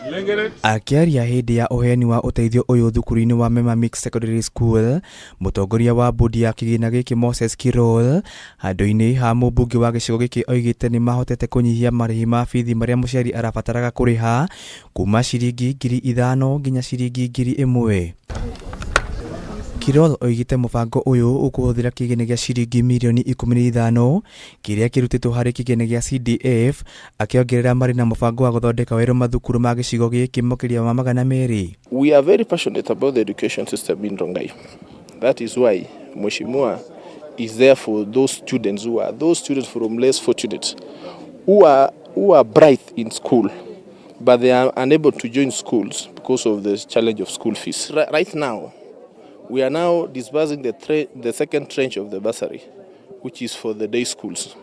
Akĩaria hĩndĩ ya ũheani wa ũteithio ũyũ thukuru-inĩ wa Mema Mixed Secondary School, mũtongoria wa bodi ya kĩgĩna gĩkĩ Moses Kirol handũ-inĩ ha mũmbunge wa gĩcigo gĩkĩ oigĩte nĩ mahotete kũnyihia marĩhi ma bithi marĩa mũciari arabataraga kũrĩha kuma ciringi 5,000 nginya ciringi 1,000. Kirol oigĩte mũbango ũyũ ũkũhũthĩra kĩgĩna gĩa ciringi mirioni 15 kĩrĩa kĩrutĩtwo harĩ kĩgĩna gĩa CDF, akĩongerera marĩ na mũbango wa gũthondeka werũ mathukuru ma gĩcigo gĩkĩ makĩria ma 200. We are very passionate about the education system in Rongai. That is why Mheshimiwa is there for those students who are those students from less fortunate, who are bright in school, but they are unable to join schools because of the challenge of school fees. Right now, we are now disbursing the second tranche of the bursary, which is for the day schools.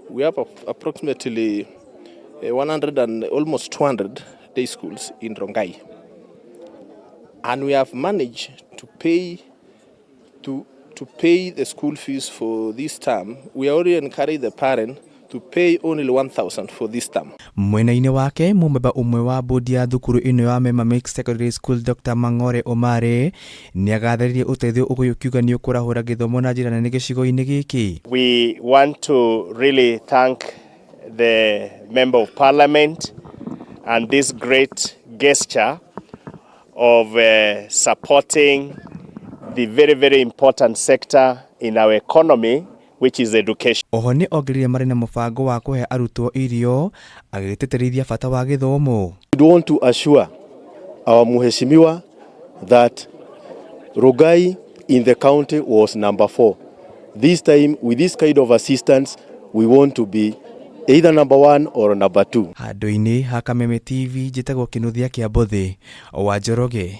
We have approximately 100 and almost 200 day schools in Rongai. And we have managed to pay the school fees for this term. We already encourage the parent to pay only 1000 for this term. Mwena-inĩ wake, mũmemba ũmwe wa bodi ya thukuru ĩno ya Mema Mixed Secondary School, Dr Mang'ore Omare, nĩ agathĩrĩirie ũteithio ũyũ ũkiuga nĩ ũkũrahũra gĩthomo na njĩra nene gĩcigo-inĩ gĩkĩ. We want to really thank the Member of Parliament and this great gesture of supporting the very, very important sector in our economy, which is education. Oho nĩ ongereire marĩ na mũbango wa kũhe arutwo irio, agĩtĩtĩrithia bata wa gĩthomo. We want to assure our Mheshimiwa that Rongai in the county was number 4. This time, with this kind of assistance, we want to be either number 1 or number 2. Handũ-inĩ ha Kameme TV, njĩtagwo Kĩnuthia kĩa Mbũthĩ wa Njoroge.